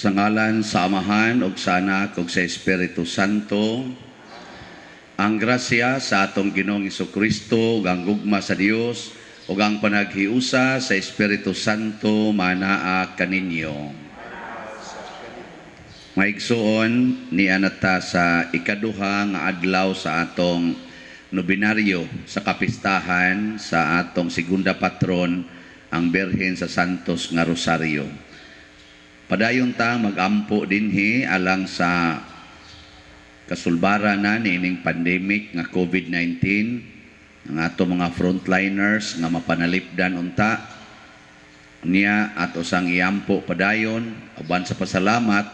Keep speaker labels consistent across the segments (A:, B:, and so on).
A: Sa ngalan sa Amahan ug sa Anak ug sa Espiritu Santo. Ang grasya sa atong Ginoong Kristo ug ang gugma sa Dios ug ang panaghiusa sa Espiritu Santo manaa kaninyo. Maigsuon, nia na ta sa ikaduha nga adlaw sa atong nobinaryo sa kapistahan sa atong segunda patron, ang Birhen sa Santos nga Rosario. Padayon ta magampo dinhi alang sa kasulbaran na niining pandemic nga COVID-19, ang ato mga frontliners nga mapanalipdan unta niya, ato sang iampo padayon uban sa pasalamat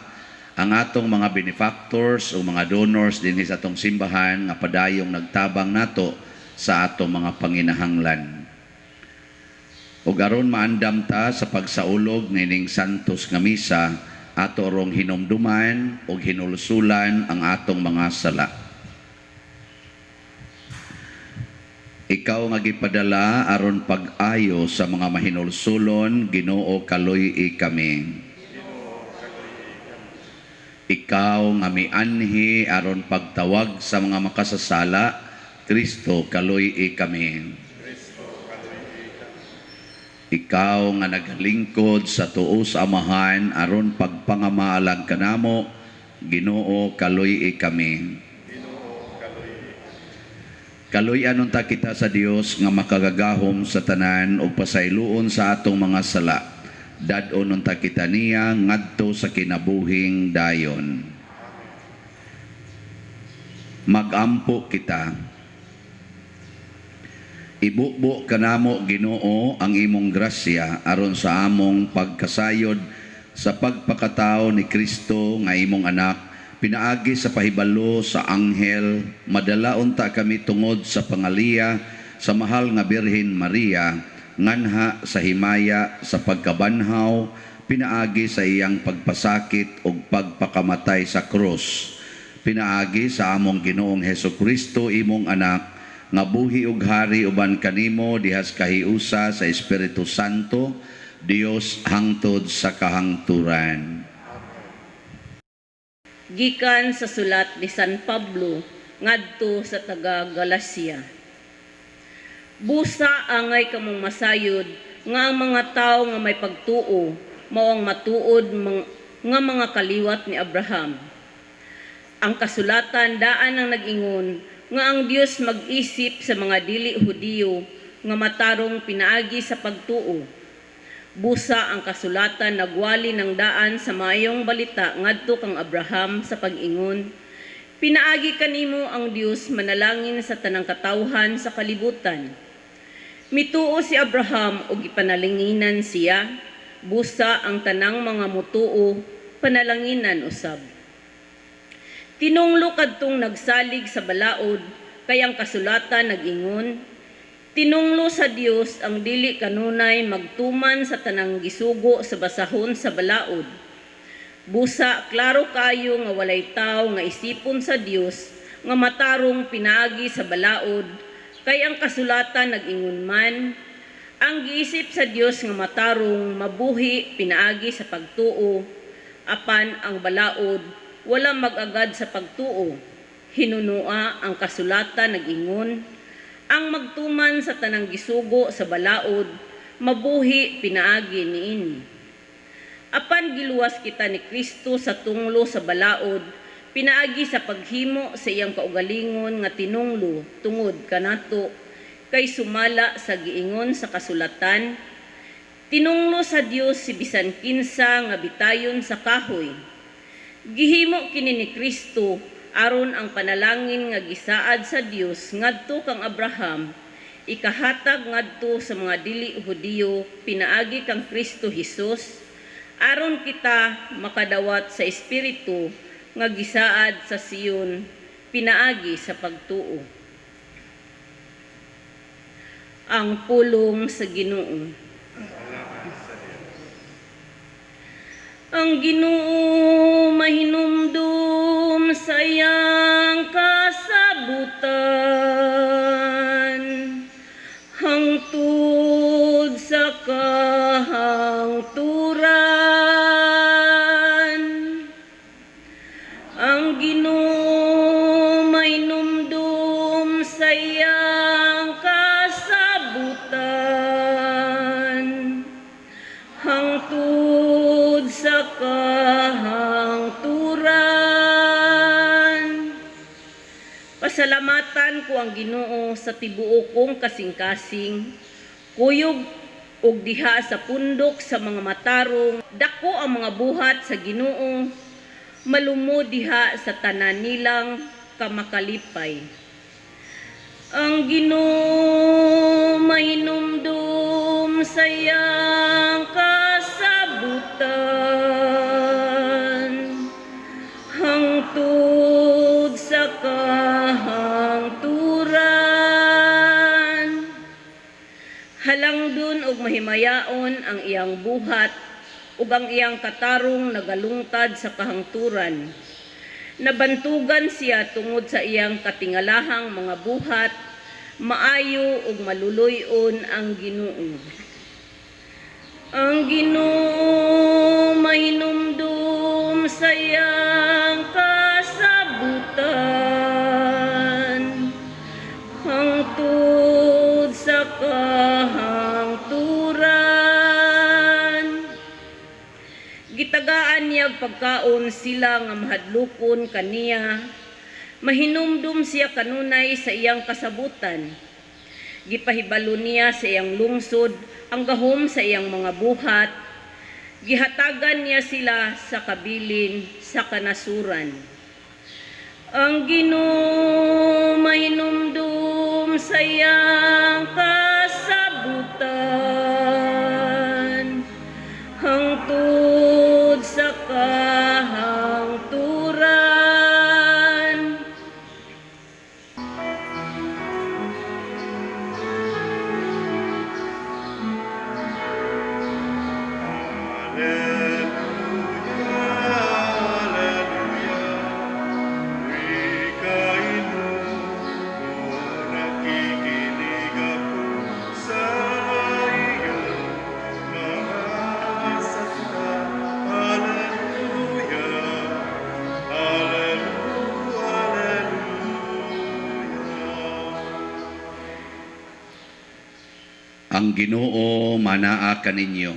A: ang atong mga benefactors o mga donors dinhi sa atong simbahan nga padayong nagtabang nato sa atong mga panginahanglan. Ug aron maandam ta sa pagsaulog nining Santos nga Misa, ato rong hinumduman ug hinulsulan ang atong mga sala. Ikaw nga gipadala aron pag-ayo sa mga mahinulsulon, Ginoo, kaluy-i kami. Ikaw nga mianhi aron pagtawag sa mga makasasala, Kristo, kaluy-i kami. Ikaw nga nagalingkod sa tuo sa Amahan aron pagpangamaalag kanamo, Ginoo, kaluy-i kami. Kaluy-an unta kita sa Dios nga makagagahom sa tanan ug pasayloon sa atong mga sala. Dad-on unta kita niya ngadto sa kinabuhing dayon. Magampo kita. Ibubo kanamo, Ginoo, ang imong grasya aron sa among pagkasayod sa pagpakatao ni Kristo nga imong anak pinaagi sa pahibalo sa anghel, madala unta kami tungod sa pangaliya sa mahal nga Birhen Maria nganha sa himaya sa pagkabanhaw pinaagi sa iyang pagpasakit ug pagpakamatay sa krus, pinaagi sa among Ginoong Hesukristo, imong anak, nga buhi ug hari uban kanimo dihas kahiusa sa Espiritu Santo, Dios, hangtod sa kahangturan.
B: Gikan sa sulat ni San Pablo ngadto sa taga Galacia. Busa angay kamong masayod nga ang mga tawo nga may pagtuo mao ang matuod nga mga kaliwat ni Abraham. Ang kasulatan daan ang nag-ingon nga ang Dios mag-isip sa mga dili Hudiyo nga matarong pinaagi sa pagtuo. Busa ang kasulatan nagwali ng daan sa maayong balita ngadto kang Abraham sa pag-ingon, "Pinaagi kanimo ang Dios manalangin sa tanang katawhan sa kalibutan." Mituo si Abraham ug ipanalanginan siya, busa ang tanang mga mutuo panalanginan usab. Tinunglo kadtong nagsalig sa balaod, kay ang kasulatan nag-ingon, "Tinunglo sa Dios ang dili kanunay magtuman sa tanang gisugo sa basahon sa balaod." Busa klaro kayo nga walay tawo nga isipon sa Dios nga matarong pinaagi sa balaod, kay ang kasulatan nag-ingon man, "Ang giisip sa Dios nga matarong mabuhi pinaagi sa pagtuo," apan ang balaod wala mag-agad sa pagtuo. Hinunua ang kasulatan nag-ingon, "Ang magtuman sa tanang gisugo sa balaod mabuhi pinaagi niini." Apan giluwas kita ni Kristo sa tunglo sa balaod pinaagi sa paghimo sa iyang kaugalingon nga tinunglo tungod kanato, kay sumala sa giingon sa kasulatan, "Tinunglo sa Dios si bisan kinsa nga bitayon sa kahoy." Gihimo kini ni Kristo aron ang panalangin nga gisaad sa Dios ngadto kang Abraham ikahatag ngadto sa mga dili Hudiyo pinaagi kang Kristo Hesus, aron kita makadawat sa Espiritu nga gisaad sa Sion pinaagi sa pagtuo. Ang pulong sa Ginoo. Ang Ginoo mahinumdum sa iyang kasabutan, hangtod sa kahangturan. Hangturan ko ang Ginoo sa tibuok kong kasing-kasing, kuyog og diha sa pundok sa mga matarong. Dako ang mga buhat sa Ginoo, malumod diha sa tanan nilang kamakalipay. Ang Ginoo mahinumdum sa iyang kasabutan, hangtod sa kahangturan. Halangdon og mahimayaon ang iyang buhat ug ang iyang katarong nagalungtad sa kahangturan. Nabantugan siya tungod sa iyang katingalahang mga buhat, maayo ug maluluy-on ang Ginoo. Ang Ginoo mahinumdum sa iyang kasabutan, hangtod sa kahangturan. Gitagaan niya pagkaon sila nga mahadlokon kaniya, mahinumdum siya kanunay sa iyang kasabutan. Gipahibalo niya sa iyang lungsod ang gahom sa iyang mga buhat, gihatagan niya sila sa kabilin sa kanasuran. Ang Ginoo mahinumdum sa iyang kasabutan, hangtod sa kahangturan.
C: Alleluia, alleluia, wikain mo, nakikinig ako sa iyong mga salita. Alleluia, alleluia, alleluia.
A: Ang Ginoo manaa kaninyo.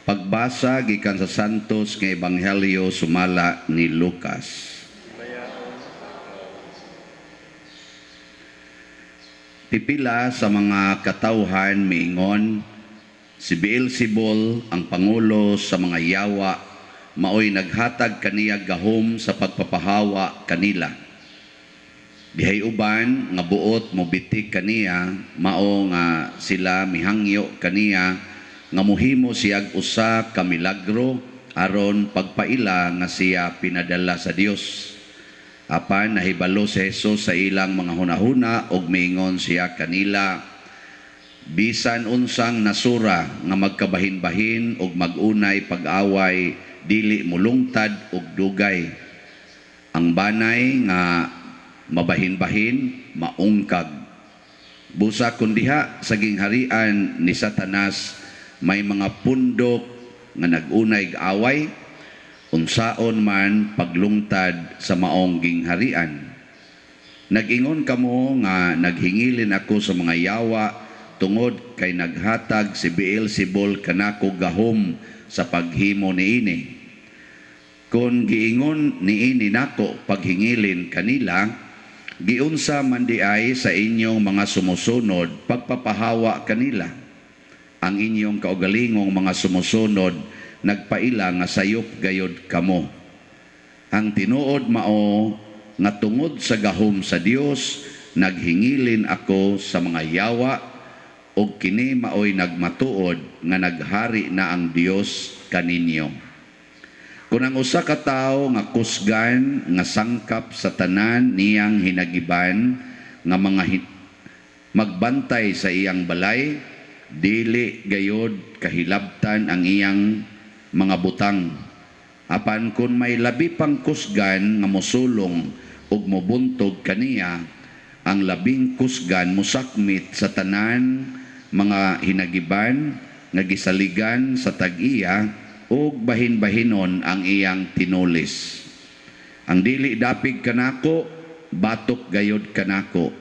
A: Pagbasa gikan sa Santos nga Ebanghelyo sumala ni Lucas. Pipila sa mga katawhan miingon, si Beelzebul ang pangulo sa mga yawa, maoy naghatag kaniya gahom sa pagpapahawa kanila. Dihay uban nga buot mobitik kaniya, mao nga sila mihangyo kaniya nga mohimo siyag usa ka milagro aron pagpaila nga siya pinadala sa Dios. Apan nahibalo si Jesus sa ilang mga hunahuna ug miingon siya kanila, bisan unsang nasura nga magkabahin-bahin ug mag-unay pag-away, dili mulungtad ug dugay. Ang banay nga mabahin-bahin, maungkag. Busa kun diha sa gingharian ni Satanas may mga pundok nga nag-unay away, unsaon man paglungtad sa maong gingharian? Nag-ingon kamo nga naghingilin ako sa mga yawa tungod kay naghatag si Beelzebul kanako gahom sa paghimo niini. Kon giingon niini nako paghingilin kanila, giunsa man diay sa inyong mga sumusunod pagpapahawa kanila? Ang inyong kaugalingong mga sumusunod nagpaila nga sayop gayod kamo. Ang tinuod mao nga tungod sa gahom sa Dios naghingilin ako sa mga yawa, ug kini maoy nagmatuod nga naghari na ang Dios kaninyo. Kung ang usa ka tawo nga kusgan nga sangkap sa tanan niyang hinagiban nga mga magbantay sa iyang balay, dili gayod kahilabtan ang iyang mga butang. Apan kun may labi pang kusgan nga mosulong ug mobuntog kaniya, ang labing kusgan mosakmit sa tanan mga hinagiban nga gisaligan sa tag-iya ug bahin-bahinon ang iyang tinulis. Ang dili dapig kanako, batok gayod kanako.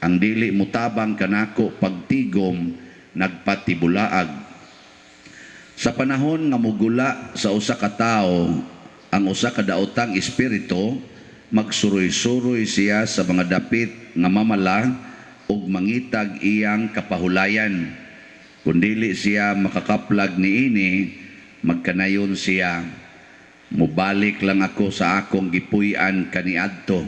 A: Ang dili mutabang kanako pagtigom, nagpatibulaag. Sa panahon nga mugula sa usa ka tawo ang usa ka daotang espiritu, Magsuroy-suroy siya sa mga dapit nga mamala ug mangitag iyang kapahulayan. Kung dili siya makakaplag niini, magkanayon siya, "Mubalik lang ako sa akong gipuy-an kaniadto."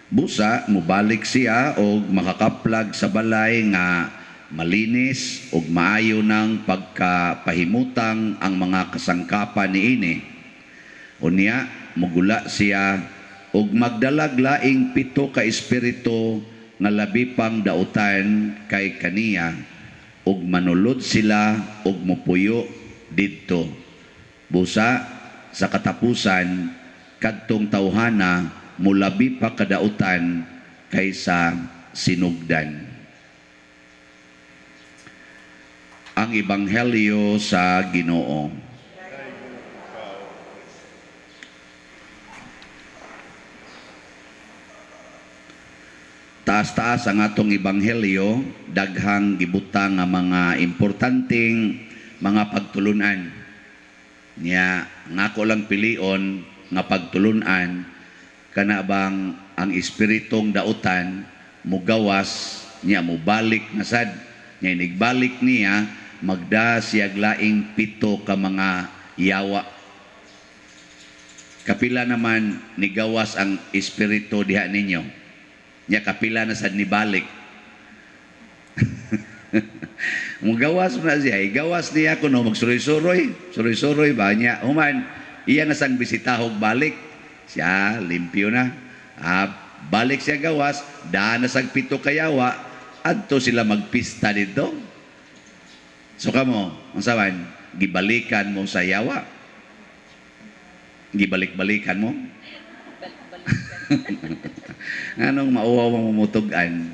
A: Busa mubalik siya og makakaplag sa balay nga malinis ug maayo ng pagkapahimutang ang mga kasangkapan niini. Unya mugula siya ug magdalag laing 7 ka espiritu nga labi pang dautan kay kaniya, ug manulod sila ug mupuyo didto. Busa sa katapusan kadtong tawhana mulabi pa kadautan kaysa sinugdan. Ang Ebanghelyo sa Ginoo. Taas-taas ang atong Ebanghelyo, daghang gibutang nga mga importanteng mga pagtulunan. Nya ngako lang pilion nga pagtulunan kana bang ang espiritong dautan mugawas niya mubalik na sad, nya inigbalik niya magda siyag laing 7 ka mga yawa. Kapila naman nigawas ang espiritu diha ninyo, nya kapila na sad nibalik. Mugawas na siya, igawas niya kuno magsuroy-suroy, suroy-suroy ba niya human iya na sang bisitahog balik siya, limpyo na. Balik siya gawas, daan na sang 7 kayawa, adto sila magpista dito. So kamo, unsa man, gibalikan mo sa yawa? Gibalik-balikan mo? Anong mauwaw mo mutug-an?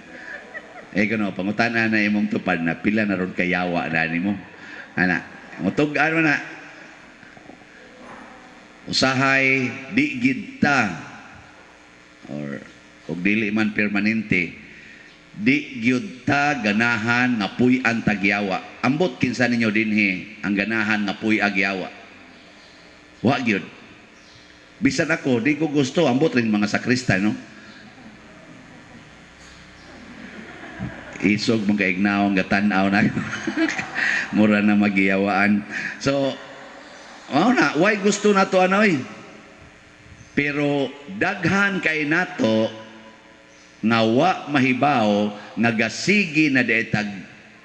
A: Kuno, pangutana na imong tupad na pila na ron kayawa na nimo. Ana, mutug-an mo na. Usahay di gid ta, or og dili man permanente, di gyud ta ganahan nga puy-an tagyawa. Ambot kinsa ninyo dinhi ang ganahan nga puy-ag yawa? Wa gyud. Bisan ako di ko gusto, ambot rin mga sakristan, no? Isog mong kaignaw ang gatan-aw na. Mura na magiyawaan. So mao na, why gusto nato anoy? Pero daghan kay nato nga wa mahibaw nga gasigi na detag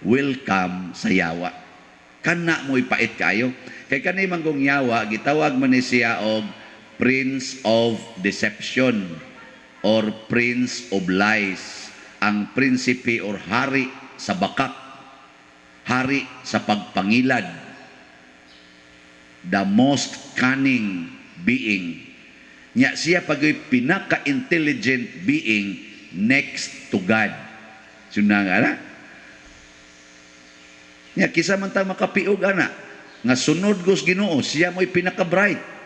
A: welcome sa yawa. Kana mo ipait kayo. Kay kani man kong yawa, gitawag man ni siya og Prince of Deception or Prince of Lies, ang prinsipe or hari sa bakak, hari sa pagpangilad, the most cunning being. Nya siya pagyoy pinaka-intelligent being next to God. Suna nga na. Nya kisa man ta makapiog ana nga sunod gos Ginoo, siya mo'y pinaka-bright.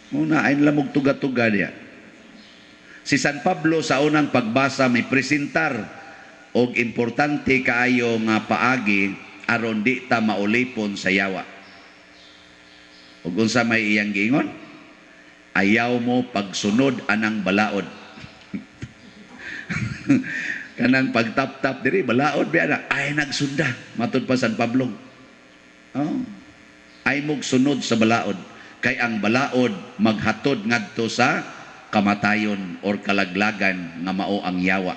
A: Muna ay lamog tuga-tuga niya. Si San Pablo sa unang pagbasa may presentar og importante kaayo nga paagi aron di ta maulipon sa yawa. Ug unsa may iyang giingon? Ayaw mo pagsunod anang balaod. Kanang pagtap-tap diri balaod biya na ay nagsunda matud pa San Pablo. Oh. Ay mogsunod sa balaod kay ang balaod maghatod ngadto sa kamatayon or kalaglagan nga mao ang yawa.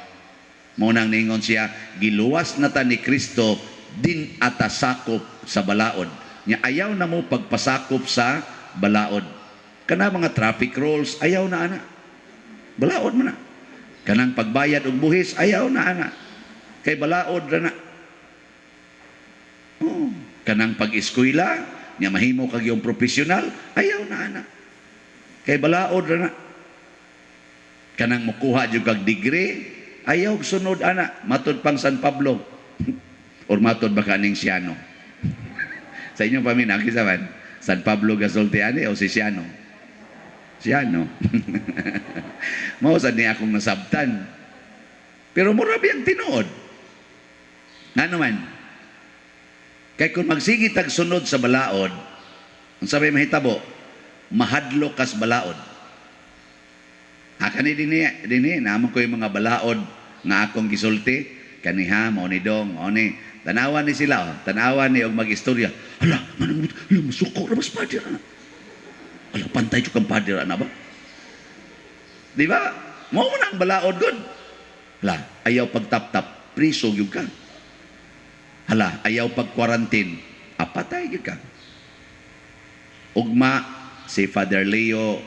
A: Mao nang ningon siya, giluwas na ta ni Kristo din atasakop sa balaod. Nya ayaw na mo pagpasakop sa balaod. Kana mga traffic rules, ayaw na ana. Balaod man na. Kanang pagbayad og buhis, ayaw na ana. Kay balaod ra na. Oh, kanang pag-eskwela, nya mahimo kag yung profesional, ayaw na ana. Kay balaod ra na. Kanang mukuha jud kag degree, ayaw sunod ana, matud pang San Pablo. Or matud ba kaning Siano? Sa inyong paminaw, kinsa man? San Pablo gasulti ani o si Siano? Siano. Mao sad ni akong nasabtan. Pero mura biyang tinuod. Ngano man? Kay kung magsige tag sunod sa balaod, unsa may mahitabo? Mahadlok kas balaod. Ha, kani dinhi dinhi naa man koy mga balaod nga akong gisulti kaniha, mao ni dong, mao ni tanawan ni sila, oh. Tanawan ni og mag-istorya. Hala, manang, hala, masuko ra mas pader ana. Hala, pantay jud kang pader ana ba? Di ba? Mao man ang balaod gud. Hala, ayaw pagtap-tap, priso gyud ka. Hala, ayaw pag-quarantine, apatay gyud ka. Ugma si Father Leo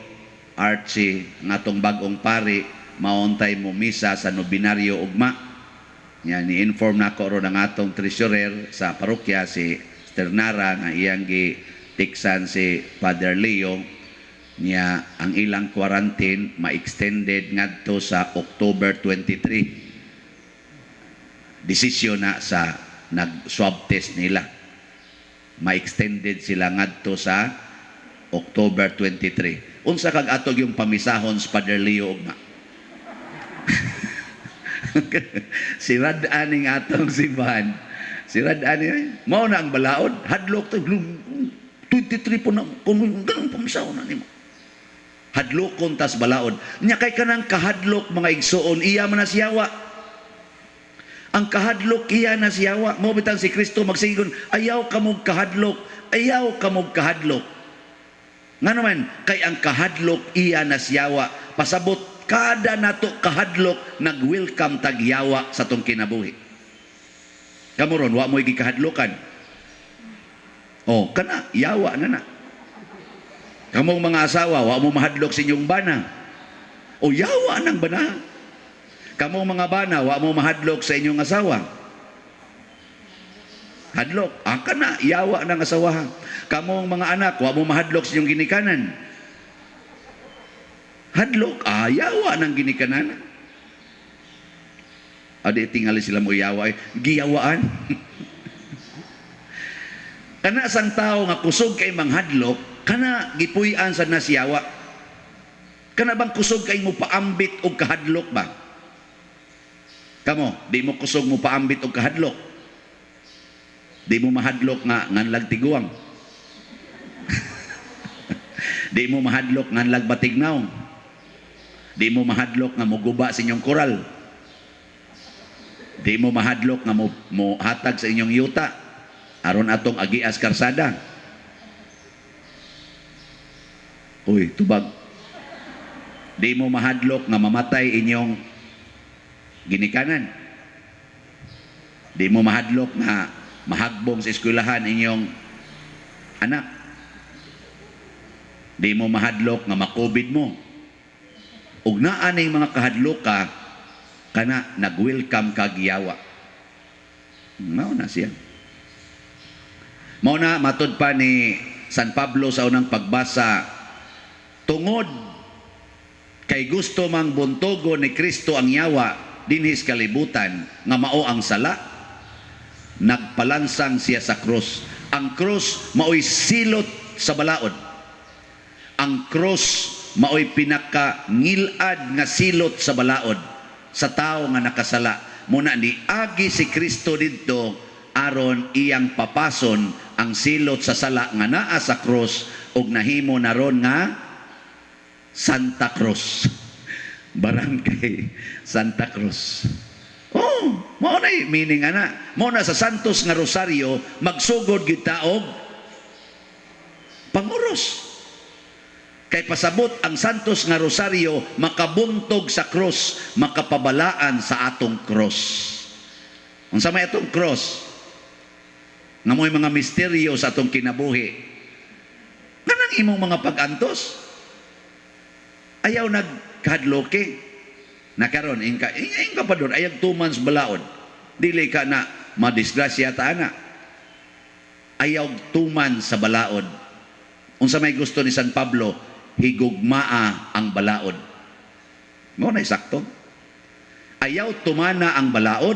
A: Archie, ang atong bag-ong pari, mauntay mo misa sa nobinaryo ugma. Nya ni-inform nako ron ang atong treasurer sa parokya, si Sternara, nga iyang gi-textan si Father Leo niya, ang ilang quarantine ma-extended ngadto sa October 23. Desisyon na sa nag-swab test nila. Ma-extended sila ngadto sa October 23. Unsa kag atog yung pamisahon sa Father Leo ugma? Si Rad aning atong simbahan. Si Rad ani, mao na ang balaod, hadlok to 23 po na kung ganun pamisahon na nimo. Hadlokon tas balaod. Nya kay kanang kahadlok, mga igsoon, iya man na siyawa. Ang kahadlok, iya na siyawa. Mao bitang si Kristo magsigon, "Ayaw kamog kahadlok, ayaw kamog kahadlok." Nga naman, kay ang kahadlok, iya na siyawa. Pasabot, kada nato kahadlok, nag-welcome tagyawa sa tong kinabuhi. Kamo ron, wa mo'y gikahadlokan. Oh, kana, yawa na na. Kamong mga asawa, wa mo mahadlok sa inyong bana. O yawa nang bana. Kamong mga bana, wa mo mahadlok sa inyong asawa. Hadlok, ah, kana, yawa ng asawa. Kamong mga anak, wa mo mahadlok sa inyong ginikanan. Hadlok, ah, yawa ng ginikanan. Adi tingali sila mo yawa, eh. Giyawaan. Kana sang tao nga kusog kay manghadlok, kana gipuy-an sa nasiyawa. Kana bang kusog kay mo paambit og kahadlok ba? Kamo, di mo kusog mo paambit og kahadlok. Di mo mahadlok nga nganlag tiguang. Di mo mahadlok nganlag batignaw. Di mo mahadlok nga moguba sa inyong koral. Di mo mahadlok nga mo hatag sa inyong yuta aron atong agias karsada. Uy, tubag. Di mo mahadlok nga mamatay inyong ginikanan. Di mo mahadlok nga mahagbong sa eskwelahan inyong anak. Di mo mahadlok nga makobid mo. Ug naa ning mga kahadlok ka, kana nag-welcome kag yawa. Mao na siya. Mao na matud pa ni San Pablo sa unang pagbasa, tungod kay gusto mang buntogo ni Kristo ang yawa dinhis kalibutan nga mao ang sala, nagpalansang siya sa krus. Ang krus maoy silot sa balaod. Ang krus maoy pinaka ngilad nga silot sa balaod sa tao nga nakasala. Muna ni agi si Kristo didto aron iyang papason ang silot sa sala nga naa sa krus ug nahimo naron nga Santa Cruz. Barangay Santa Cruz. Oh, mao na meaning ana. Mao na sa Santos nga Rosario magsugod gyud ta og panguros. Kay pasabot ang Santos nga Rosario makabuntog sa cross, makapabalaan sa atong cross. Unsa may atong cross? Nga mo'y mga misteryo sa atong kinabuhi. Kanang imong mga pag-antos. Ayaw nagkahadloke. Nakaron, ingka, ingka pa doon, ayaw 2 months balaod. Dili ka na madisgrasya ta ana. Ayaw tuman sa balaod. Unsa may gusto ni San Pablo, higugmaa ang balaod. Mao na sakto. Ayaw tumana ang balaod,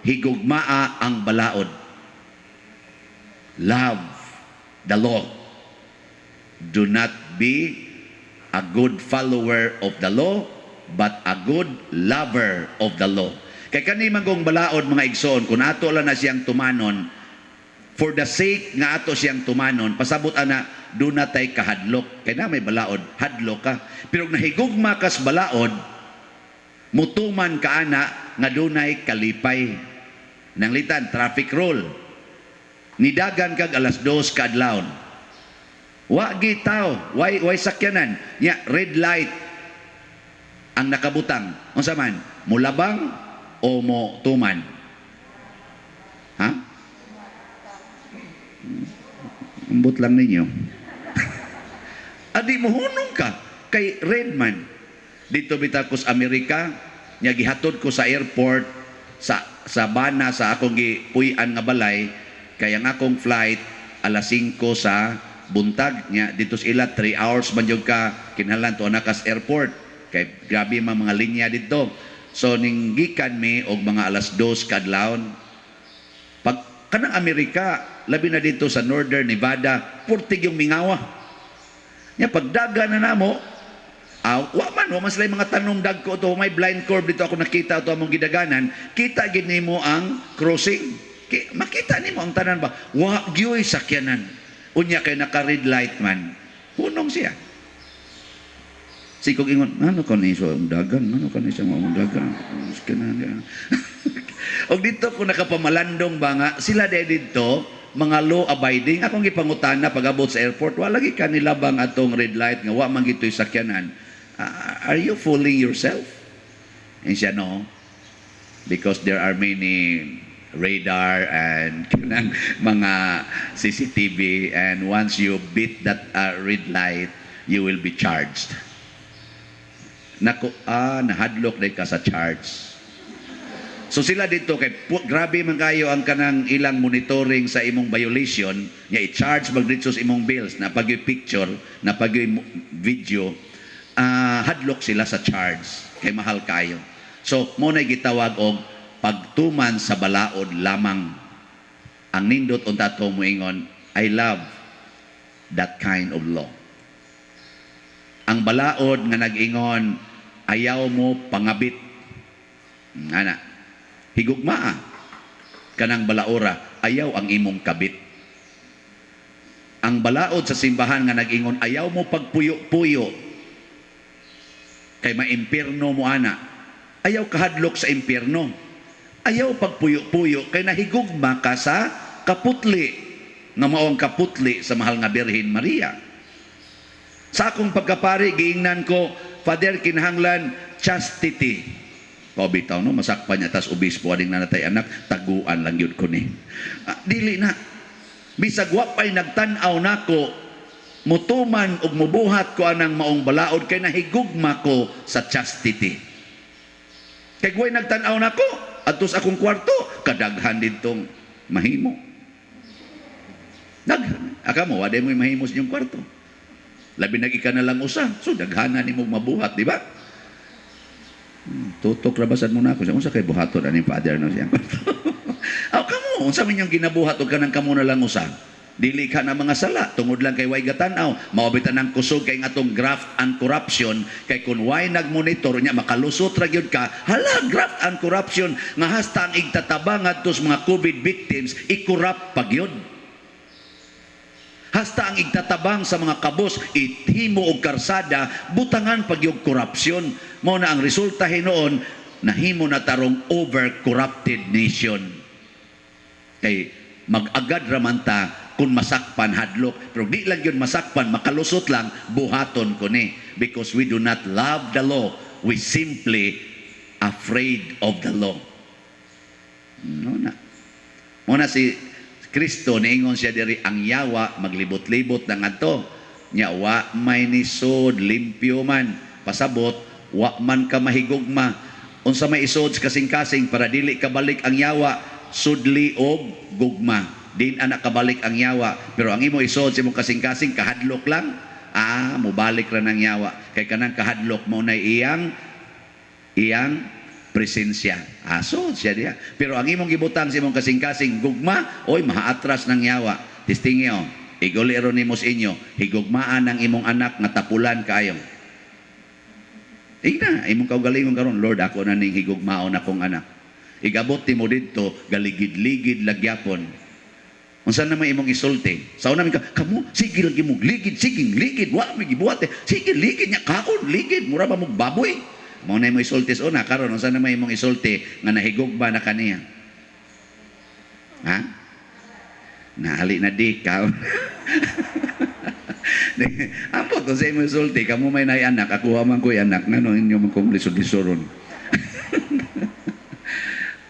A: higugmaa ang balaod. Love the law. Do not be a good follower of the law, but a good lover of the law. Kay kani man kong balaod, mga igsoon, kung ato lang na siyang tumanon, for the sake nga ato siyang tumanon, pasabot ana, Duna tay kahadlok. Kay na may balaod, hadlok ka. Pero kung nahigugma kas balaod, mutuman ka ana nga dunay kalipay. Nanglitan, traffic rule. Nidagan kag 2:00 kaadlawon. Wa gitaw, way sakyanan. Nya red light ang nakabutang. Unsa man? Mulabang o mo tuman? Ha? Ambot lang ninyo. Adi mo hunong ka kay red man. Dito bitaw ko sa Amerika, nya gihatod ko sa airport sa bana sa akong gipuy-an nga balay, kay ang akong flight alas 5 sa buntag. Nya dito sa ila 3 hours man jud ka kinahanglan tuwa na kas airport kay grabe man mga linya didto. So ning gikan mi og mga 2:00 kadlawon. Pag kanang Amerika, labi na dito sa Northern Nevada, purtig yung mingawa. Nya pagdaga na namo, wa man sila yung mga tanom dagko to, may blind curve dito ako nakita to among gidaganan, kita gid nimo ang crossing. Makita nimo ang tanan ba? Wa gyoy sakyanan. Unya kay naka red light man. Hunong siya. Sikog ingon, ano ka ni sa dagan? Ano ka ni sa mga dagan? Sakyanan. Og dito ko nakapamalandong ba nga, sila dahil dito, mga law abiding, akong gipangutana pag-abot sa airport, wala lagi kanila bang atong red light nga wa man gito'y sakyanan. Are you fooling yourself? And siya, no. Because there are many radar and kanang mga CCTV, and once you beat that red light, you will be charged. Nako, nahadlok dahil ka sa charge. So sila dito kay grabe man kayo ang kanang ilang monitoring sa imong violation, nga i-charge magditso sa imong bills na pag picture, na pag video, hadlok sila sa charge kay mahal kayo. So mo na gitawag og pagtuman sa balaod lamang. Ang nindot unta to moingon, I love that kind of law. Ang balaod nga nag-ingon, ayaw mo pangabit. Ana. Higugmaa kanang balaora, ayaw ang imong kabit. Ang balaod sa simbahan nga nag-ingon, ayaw mo pagpuyo-puyo kay maimpirno mo ana. Ayaw kahadlok sa impyerno. Ayaw pagpuyo-puyo kay nahigugma ka sa kaputli nga mao ang kaputli sa mahal nga Birhen Maria. Sa akong pagkapari giingnan ko, Father, kinahanglan chastity. Pao bitaw no, masakpan niya tas obispo ading nanatay anak, taguan lang yun ko ni. Dili na. Bisag wa pa'y nagtan-aw nako, mutuman ug mubuhat ko anang maong balaod kay nahigugma ko sa chastity. Kay way nagtan-aw nako, adto sa akong kwarto, kadaghan didtong mahimo. Daghan. Aka mo, wa mo'y mahimo sa inyong kwarto. Labi nag ika na lang usa, so daghanan nimo mabuhat, di ba? Tutok rabasan mo na ako. Unsa kay buhaton ani father no siya. Aw kamo, unsa man yung ginabuhat og kanang kamo na lang usa? Dili ka na mga sala tungod lang kay way gatan-aw. Mao bitan ang kusog kay atong graft and corruption, kay kun way nagmonitor nya makalusot ra gyud ka. Hala, graft and corruption nga hasta ang igtatabang ngadto sa mga COVID victims i-corrupt pa gyud. Hasta ang igtatabang sa mga kabos ithimo og karsada butangan pag yung corruption. Mao na ang resulta hinuon, nahimo na tarong over corrupted nation. Kay mag-agad raman ta kung masakpan, hadlok. Pero di lang yun masakpan, makalusot lang, buhaton ko ni. Because we do not love the law, we simply afraid of the law. No na. Muna si Kristo, niingon siya diri, ang yawa maglibot-libot na ngadto. Nya wa may nisod, limpyo man. Pasabot, wa man ka mahigugma. Unsa may isod sa kasing-kasing para dili kabalik ang yawa, sudli og gugma. Din anak kabalik ang yawa. Pero ang imo isod sa imong kasing-kasing, kahadlok lang, mubalik ra ng yawa. Kay kanang kahadlok mo na iyang presensya. So siya diya. Pero ang imong gibutang sa imong kasing-kasing gugma, oy mahaatras ng yawa. Testingi oh. Iguli ron nimo sa inyo, higugmaan ang imong anak nga tapulan kayo. Igna, imong kaugalingon karon, Lord, ako na ning higugmaon akong anak. Igabot nimo didto, galigid-ligid lagyapon. Unsa na may imong isulti? Sa una ka, kamo sige lang imong ligid, sige ligid, wa may gibuhat eh. Sige ligid nya kaon, ligid, mura ba mong baboy? Mao na imong isulti sa una karon, unsa na may imong isulti nga nahigugma na kaniya? Ha? Nahali na di ka. Ambot sa imong isulti, kamo may nay anak, ako man ko'y anak, ngano inyo man kong lisod-lisoron.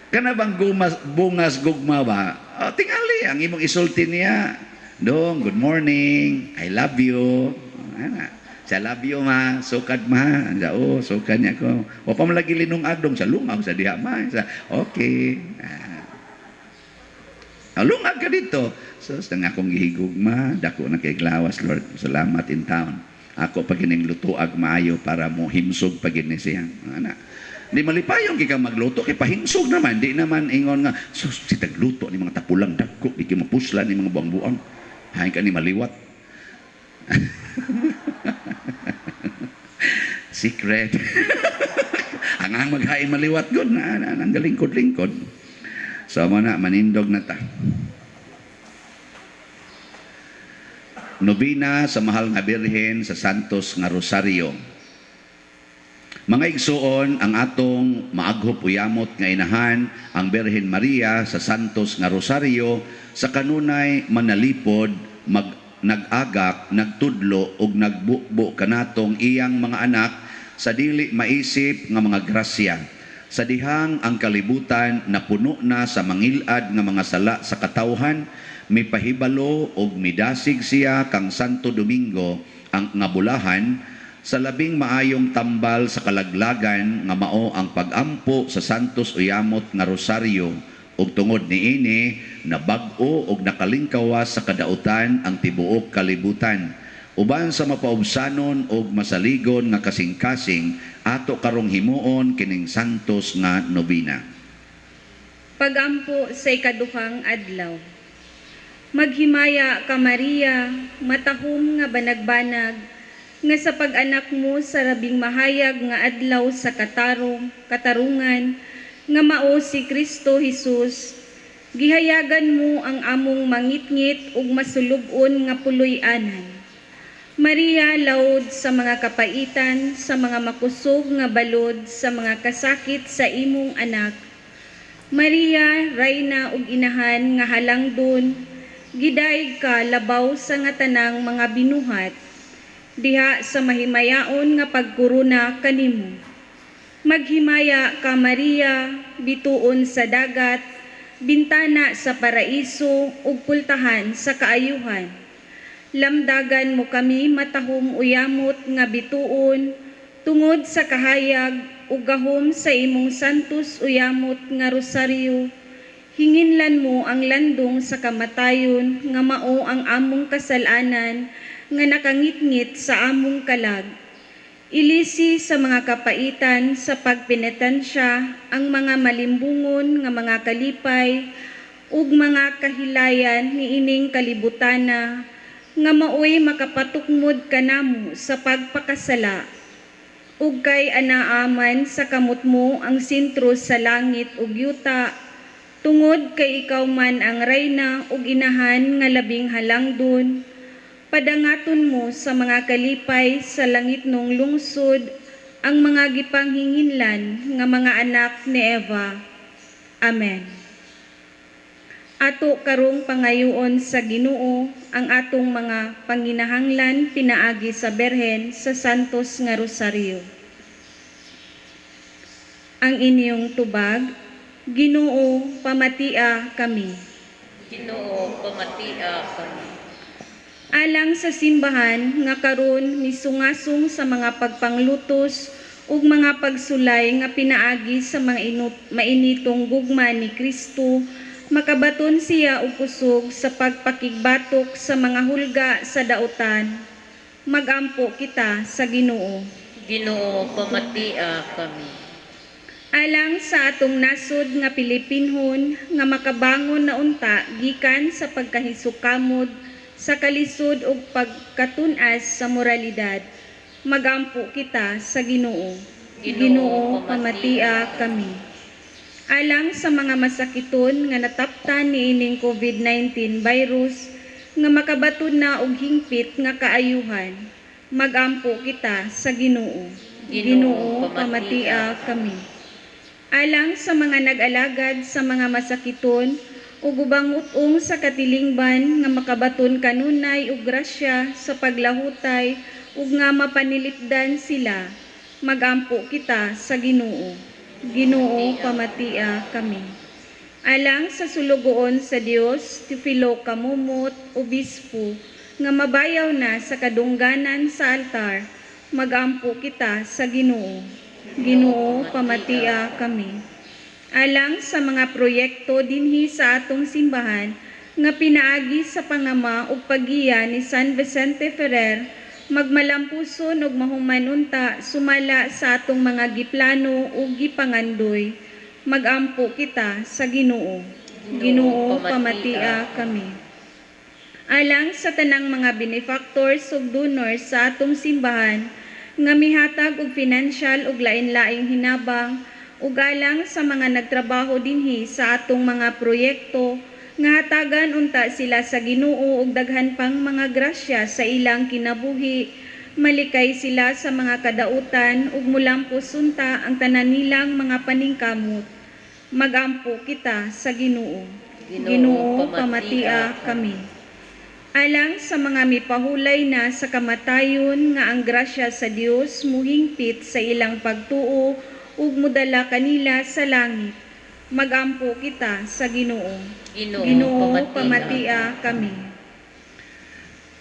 A: Kana bang gumas, bungas gugma ba? Oh, tingali ang imong isulti niya. Dong, good morning. I love you. Ana. Sa love you ma, sukad ma. Sa oh, sukad niya ko. Wa pa man lagi linungag dong sa lungag sa diha ma. Sa okay. Ah, lungag ka dito. So, sa nga akong gihigugma, dako na kay glawas, Lord. Salamat in town. Ako pag gining lutuag maayo para mo himsog pag gini siya. Ana. Di malipayon kay ka magluto kay pahimsog naman, di naman ingon nga sus si tagluto ni mga tapulang dagko, di kay mapuslan ni mga buang-buang. Hain ka ni maliwat. Secret. Ang ang maghain maliwat gud na, na ang galingkod-lingkod. So mo na manindog na ta. Nobina sa Mahal nga Birhen sa Santos nga Rosario. Mga igsuon, ang atong maaghop uyamot nga inahan ang Birhen Maria sa Santos nga Rosario sa kanunay manalipod, nag-agak, nagtudlo ug nagbubo kanatong iyang mga anak sa dili maisip nga mga grasya. Sa dihang ang kalibutan napuno na sa mangilad nga mga sala sa katawhan, mipahibalo og midasig siya kang Santo Domingo ang nga bulahan sa labing maayong tambal sa kalaglagan nga mao ang pag-ampo sa Santos Uyamot nga Rosario ug tungod niini nabag-o og nakalingkawas sa kadautan ang tibuok kalibutan. Uban sa mapaubsanon og masaligon nga kasing-kasing ato karong himuon kining Santos nga nobina.
D: Pag-ampo sa ikaduhang adlaw. Maghimaya ka Maria, matahom nga banagbanag, nga sa pag-anak mo sa rabing mahayag nga adlaw sa katarungan, nga mao si Kristo Jesus, gihayagan mo ang among mangitngit ug masulub-on nga puloy-anan. Maria, laod sa mga kapaitan, sa mga makusog nga balod, sa mga kasakit sa imong anak. Maria, rayna ug inahan nga halangdon, gidaig ka labaw sa nga tanang mga binuhat, diha sa mahimayaon nga pagkuruna kanimo. Maghimaya ka Maria, bituon sa dagat, bintana sa paraiso ug pultahan sa kaayuhan. Lamdagan mo kami matahom uyamot nga bituon, tungod sa kahayag ug gahom sa imong Santos uyamot nga Rosaryo. Hinginlan mo ang landong sa kamatayon nga mao ang among kasalanan nga nakangitngit sa among kalag. Ilisi sa mga kapaitan sa pagpenitensya ang mga malimbungon nga mga kalipay ug mga kahilayan niining kalibutana nga maoy makapatukmod kanamo sa pagpakasala. Ug kay anaaman sa kamot mo ang sentro sa langit ug yuta, tungod kay ikaw man ang rayna ug inahan nga labing halangdon, padangaton mo sa mga kalipay sa langit nung lungsod ang mga gipanghinginlan nga mga anak ni Eva. Amen. Ato karong pangayoon sa Ginoo ang atong mga panginahanglan pinaagi sa Berhen sa Santos nga Rosario. Ang inyong tubag, Ginoo, pamatia kami.
B: Ginoo, pamatia kami.
D: Alang sa simbahan nga karon misungasong sa mga pagpanglutos ug mga pagsulay nga pinaagi sa mga mainitong gugma ni Kristo, makabaton siya og kusog sa pagpakigbatok sa mga hulga sa dautan. Magampo kita sa Ginoo.
B: Ginoo, pamatia kami.
D: Alang sa atong nasod nga Pilipinhon nga makabangon na unta gikan sa pagkahisukamod sa kalisod ug pagkatun-as sa moralidad, magampo kita sa Ginoo. Ginoo, pamatia kami. Alang sa mga masakiton nga nataptan niining COVID-19 virus nga makabaton na og hingpit nga kaayuhan, magampo kita sa Ginoo. Ginoo, pamatia kami. Alang sa mga nag-alagad sa mga masakiton ug ubang ut-ong sa katilingban nga makabaton kanunay og grasya sa paglahutay ug nga mapanilipdan sila, magampo kita sa Ginoo. Ginoo, pamatia kami. Alang sa sulugoon sa Dios, Teofilo Camomot, Obispo, nga mabayaw na sa kadungganan sa altar, magampo kita sa Ginoo. Ginoo, pamatia kami. Alang sa mga proyekto dinhi sa atong simbahan nga pinaagi sa pangama ug paggiya ni San Vicente Ferrer, magmalampuson ug mahuman unta sumala sa atong mga giplano ug gipangandoy, magampo kita sa Ginoo. Ginoo, pamatia kami. Alang sa tanang mga benefactors ug donors sa atong simbahan nga mihatag og financial ug lain-laing hinabang, ug alang sa mga nagtrabaho dinhi sa atong mga proyekto nga hatagan unta sila sa Ginoo og daghan pang mga grasya sa ilang kinabuhi, malikay sila sa mga kadautan ug mulampos unta ang tanan nilang mga paningkamot. Magampo kita sa Ginoo. Ginoo, pamatia kami. Alang sa mga mipahulay na sa kamatayon nga ang grasya sa Dios muhingpit sa ilang pagtuo ug mudala kanila sa langit, magampo kita sa Ginoo. Ginoo, pamatia kami.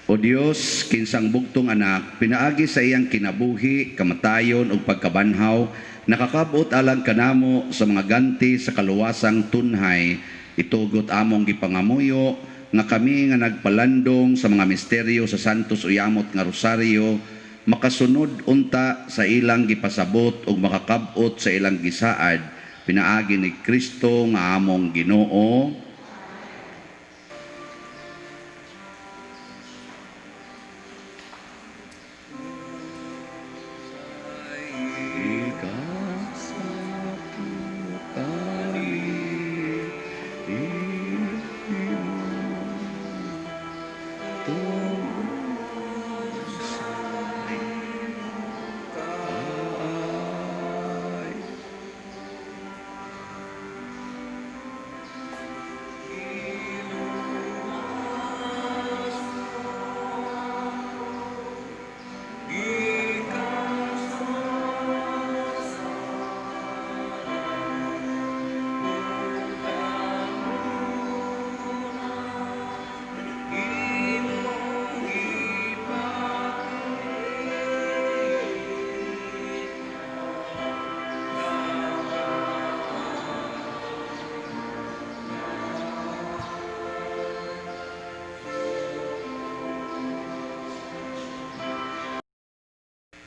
A: O Dios, kinsang bugtong anak, pinaagi sa iyang kinabuhi, kamatayon ug pagkabanhaw, nakakabot alang kanamo sa mga ganti sa kaluwasang tunhay, itugot among gipangamuyo nga kami nga nagpalandong sa mga misteryo sa Santos Uyamot nga Rosario, makasunod unta sa ilang gipasabot ug makakabot sa ilang gisaad, pinaagi ni Kristo nga among Ginoo.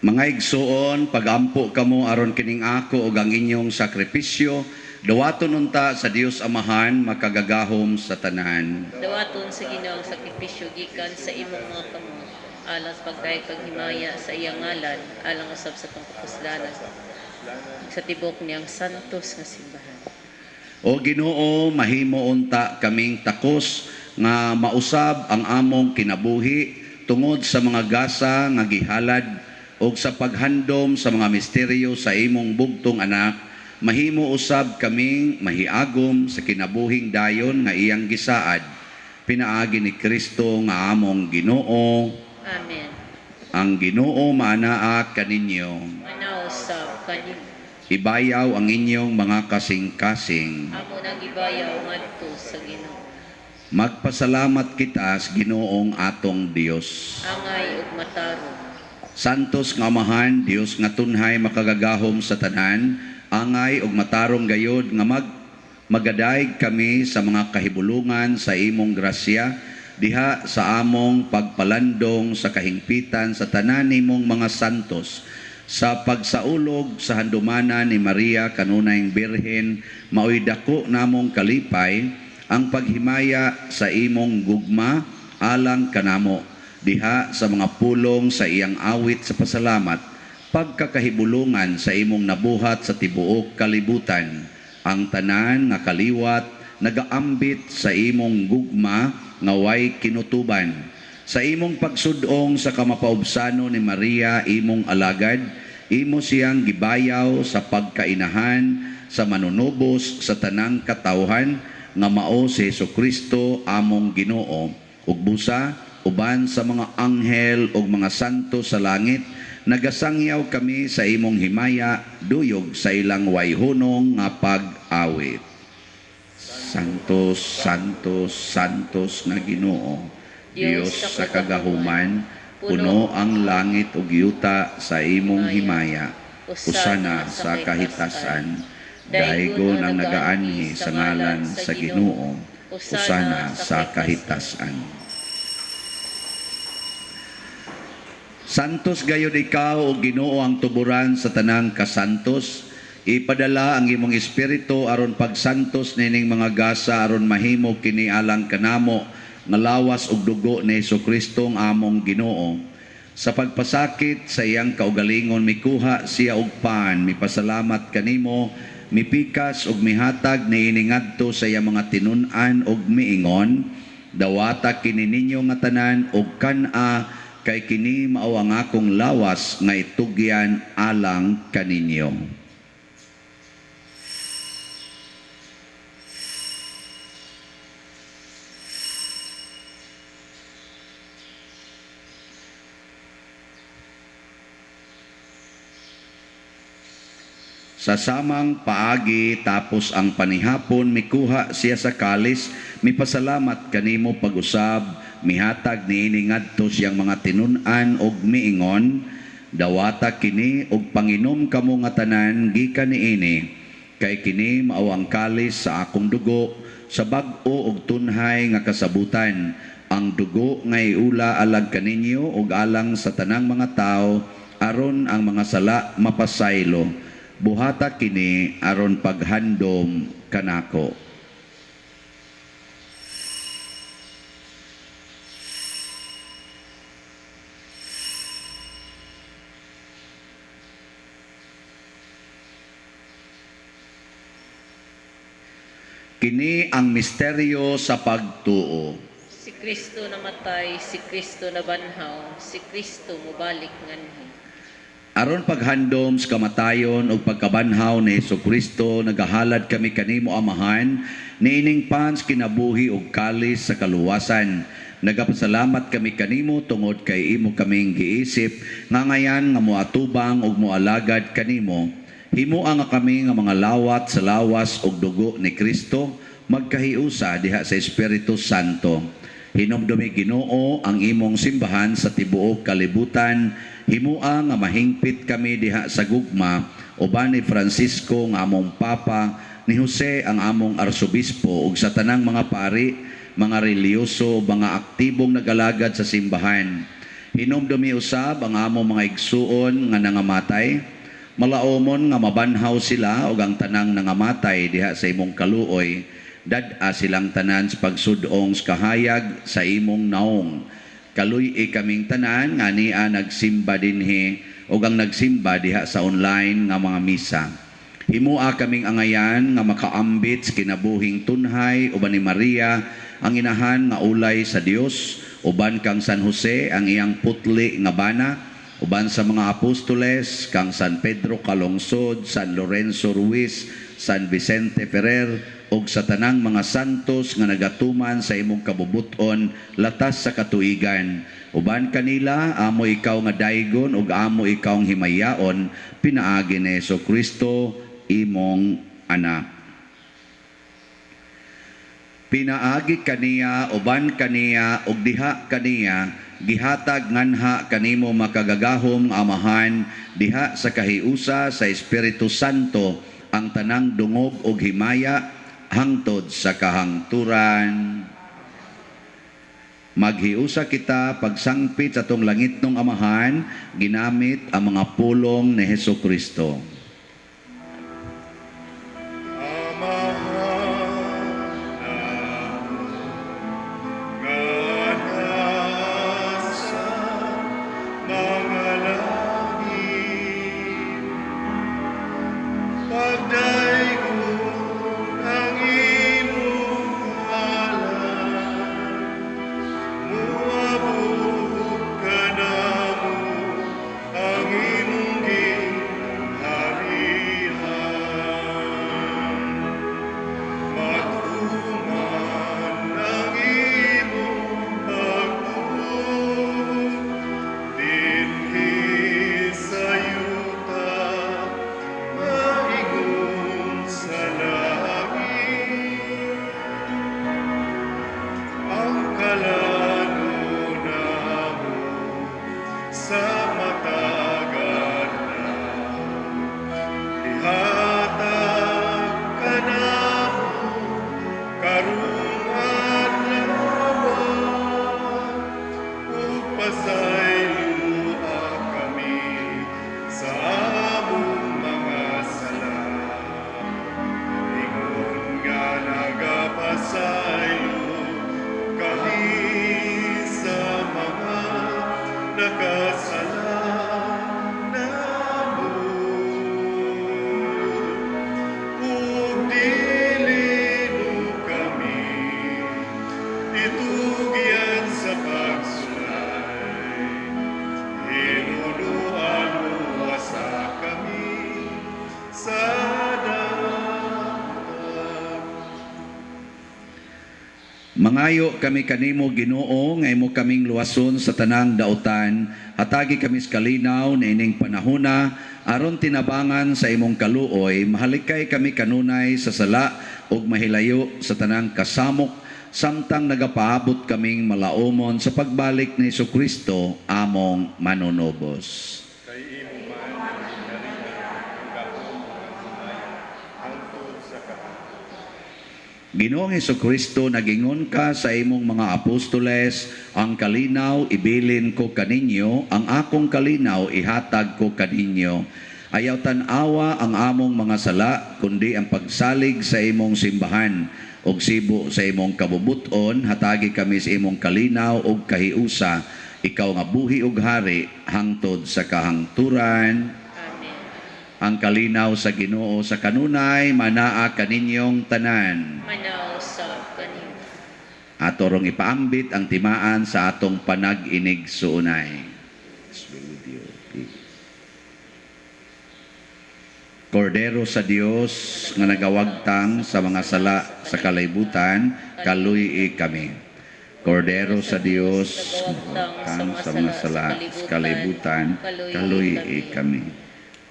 A: Mga igsuon, pagampo kamo aron kining ako ug ang inyong sakripisyo, dawaton unta sa Dios Amahan makagagahom sa tanan.
B: Dawaton sa Ginoo ang sakripisyo gikan sa imong mga kamot, alang sa pagdayeg paghimaya sa iyang ngalan, alang usab sa atong kapuslanan, sa tibok niyang santos nga simbahan.
A: O Ginoo, mahimo unta kaming takos nga mausab ang among kinabuhi tungod sa mga gasa nga gihalad og sa paghandom sa mga misteryo sa imong bugtong anak, mahimo usab kaming mahiagom sa kinabuhing dayon nga iyang gisaad. Pinaagi ni Kristo nga among Ginoo.
B: Amen.
A: Ang Ginoo maanaa kaninyo.
B: Manausab kaninyo.
A: Ibayaw ang inyong mga kasing-kasing.
B: Amo nang ibayaw ngadto sa Ginoo.
A: Magpasalamat kita sa Ginoong atong Dios.
B: Angay ug matarong.
A: Santos nga Amahan, Dios nga tunhay makagagahom sa tanan, angay ug matarong gayod nga magadayeg kami sa mga kahibulungan sa imong grasya, diha sa among pagpalandong sa kahingpitan sa tanan nimong mga santos, sa pagsaulog sa handumanan ni Maria kanunayng Birhen, maoy dako namong kalipay ang paghimaya sa imong gugma alang kanamo, diha sa mga pulong sa iyang awit sa pasalamat, pagkakahibulungan sa imong nabuhat sa tibuok kalibutan. Ang tanan nga kaliwat nagaambit sa imong gugma nga way kinutuban. Sa imong pagsudong sa kamapaubsano ni Maria imong alagad, imo siyang gibayaw sa pagkainahan sa manunubos sa tanang katawhan nga mao si Hesukristo among Ginoo. Ug busa uban sa mga anghel ug mga santo sa langit, nagasangyaw kami sa imong himaya duyog sa ilang wayhunong nga pag-awit. Santos, Santos, Santos nga Ginoo, Dios sa kagahuman, puno ang langit ug yuta sa imong himaya. Usana sa kahitasan, daygon ang nagaanhi sa ngalan sa Ginoo. Usana sa kahitasan. Santos gayud ikaw o Ginoo ang tuburan sa tanang kasantos. Ipadala ang imong espiritu aron pagsantos nining mga gasa aron mahimo kini alang kanamo nga lawas ug dugo ni Hesukristo ang among Ginoo. Sa pagpasakit sa iyang kaugalingon mikuha siya og pan, mipasalamat kanimo, mipikas ug mihatag niini ngadto sa iyang mga tinun-an ug miingon, dawata kini ninyo nga tanan ug kan-a kay kini mao ang akong lawas nga itugyan alang kaninyo. Sa samang paagi tapos ang panihapon, mikuha siya sa kalis, mipasalamat kanimo pag-usab, mihatag niini ngadto siyang mga tinun-an og miingon, dawata kini og panginom kamo nga tanan gikan niini, kay kini mao ang kalis sa akong dugo, sa bag-o og tunhay nga kasabutan, ang dugo nga iula alang kaninyo og alang sa tanang mga tawo, aron ang mga sala mapasaylo. Buhata kini aron paghandom kanako. Kini ang misteryo sa pagtuo.
B: Si Kristo namatay, si Kristo nabanhaw, si Kristo mobalik nganhi.
A: Aron paghandom sa kamatayon ug pagkabanhaw ni Hesukristo, nagahalad kami kanimo Amahan, niining pans kinabuhi ug kalis sa kaluwasan. Nagapasalamat kami kanimo tungod kay imo kaming giisip nga ngayan nga moatubang ug moalagad kanimo. Himoa nga kami nga mga lawat sa lawas ug dugo ni Kristo, magkahiusa diha sa Espiritu Santo. Hinumdumi Ginoo ang imong simbahan sa tibuok kalibutan. Himoa nga mahingpit kami diha sa gugma uban ni Francisco nga among Papa, ni Jose ang among Arsobispo ug sa tanang mga pari, mga relihiyoso, mga aktibong nagalagad sa simbahan. Hinumdumi usab ang among mga igsuon nga nangamatay. Malaomon nga mabanhaw sila ug ang tanang nangamatay diha sa imong kaluoy. Dad-a silang tanan sa pagsudong sa kahayag sa imong naong. Kaluy-i kaming tanan nga nia nagsimba dinhi ug ang nagsimba diha sa online nga mga misa. Himoa kaming angayan nga makaambit sa kinabuhing tunhay uban ni Maria ang inahan nga ulay sa Dios, uban kang San Jose ang iyang putli nga bana, uban sa mga apostoles kang San Pedro Calungsod, San Lorenzo Ruiz, San Vicente Ferrer ug sa tanang mga santos nga nagatuman sa imong kabubuton latas sa katuigan. Uban kanila amo ikaw nga daygon ug amo ikaw ang himayaon pinaagi ni Hesukristo imong anak. Pinaagi kaniya, uban kaniya, ug diha kaniya, gihatag nganha kanimo makagagahom Amahan, diha sa kahiusa sa Espiritu Santo, ang tanang dungog ug himaya, hangtod sa kahangturan. Maghiusa kita pagsangpit sa atong langitnong Amahan, ginamit ang mga pulong ni Hesukristo.
C: Pagdaygon
A: Mangayo kami kanimo, Ginoo, nga imo kaming luwason sa tanang dautan. Hatagi kami sa kalinaw niining panahona aron tinabangan sa imong kaluoy, mahalikay kami kanunay sa sala ug mahilayo sa tanang kasamok samtang nagapaabot kaming malaumon sa pagbalik ni Hesukristo among manunubos.
C: Kay imo man ang ginharian, ang gahom ug ang himaya, hangtod sa kahangturan.
A: Ginoong Hesukristo, nagingon ka sa imong mga apostoles, ang kalinaw ibilin ko kaninyo, ang akong kalinaw ihatag ko kaninyo. Ayaw tan-awa ang among mga sala, kundi ang pagsalig sa imong simbahan. Og sibo sa imong kabubuton, hatagi kami sa imong kalinaw og kahiusa. Ikaw nga buhi og hari, hangtod sa kahangturan.
B: Amen.
A: Ang kalinaw sa Ginoo sa kanunay, manaa kaninyong tanan.
B: Manaw sa kanimo.
A: Ato rong ipaambit ang timaan sa atong panag-inig suunay. Peace be with you. Peace. Kordero sa Dios nga nagawagtang sa mga sala sa kalibutan, kaluy-i kami. Kordero sa Dios nagawagtang sa mga sala sa kalibutan, kaluy-i kami.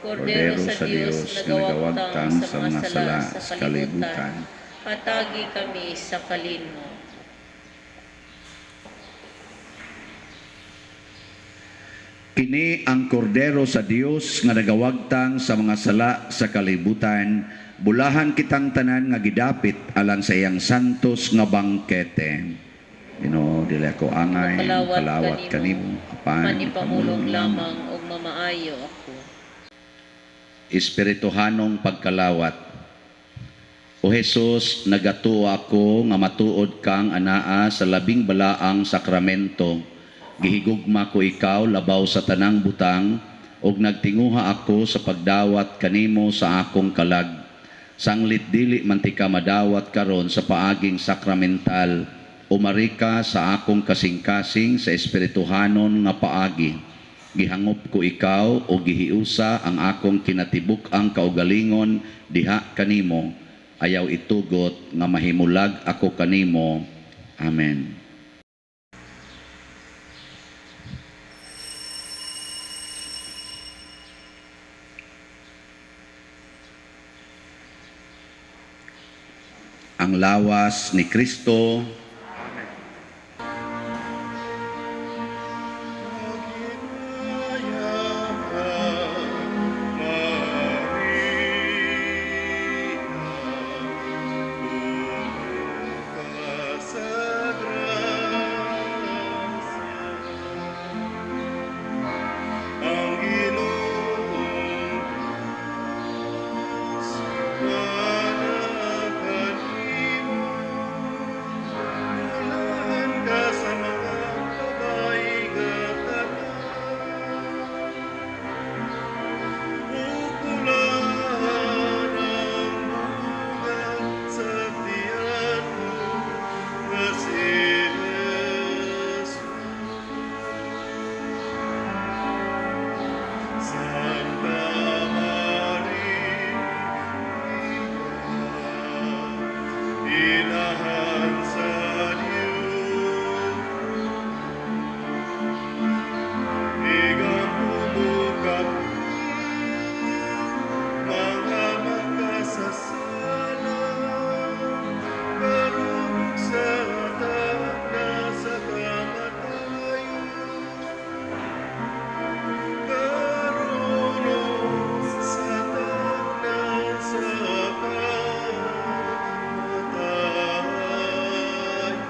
A: Kordero sa Dios nga nagawagtang sa mga sala sa kalibutan,
B: hatagi kami sa kalinaw.
A: Kini ang kordero sa Dios nga nagawagtang sa mga sala sa kalibutan, bulahan kitang tanan nga gidapit alang sa iyang santos nga bangkete. Ginoo, dili ako angay
B: Makalawat
A: kalawat
B: kanimo,
A: kanimo, apan
B: apan ipamulong lamang og mamaayo ako.
A: Espirituhanong pagkalawat. O Jesus, nagatuo ako nga matuod kang anaa sa labing balaang sakramento. Gihigugma ko ikaw labaw sa tanang butang ug nagtinguha ako sa pagdawat kanimo sa akong kalag. Sanglit dili man tika madawat karon sa paaging sakramental, umari ka sa akong kasing-kasing sa espirituhanon nga paagi. Gihangop ko ikaw o gihiusa ang akong kinatibuk-ang kaugalingon diha kanimo. Ayaw itugot nga mahimulag ako kanimo. Amen. Ang lawas ni Kristo.
C: Maghimaya ka, Maria, puno ka sa grasya. Ang Ginoong Diyos naa kanimo, bulahan ka sa mga babayi nga tanan, ug bulahan ang bunga sa tiyan mo nga si Jesus. Santa Maria, Inahan sa Dios, Igampo mo kami, mga makasasala, karon ug sa takna sa kamatayon. Karon ug sa takna sa kamatayon. Amen.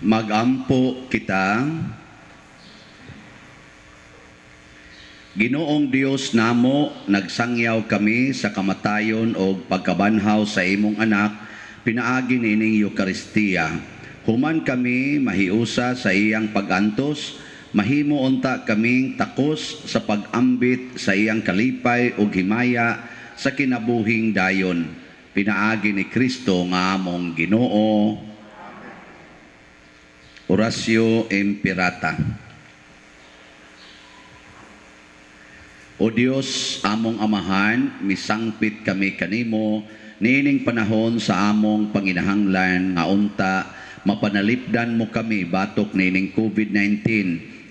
A: Magampo kita. Ginoong Dios namo, nagsangyaw kami sa kamatayon o pagkabanhaw sa imong anak, pinaagi niining Eukaristiya. Human kami mahiusa sa iyang pag-antos, mahimo unta kaming takos sa pag-ambit sa iyang kalipay ug himaya sa kinabuhing dayon. Pinaagi ni Kristo nga among Ginoo. Oratio Imperata. O Dios, among Amahan, misangpit kami kanimo niining panahon sa among panginahanglan nga unta mapanalipdan mo kami batok niining COVID-19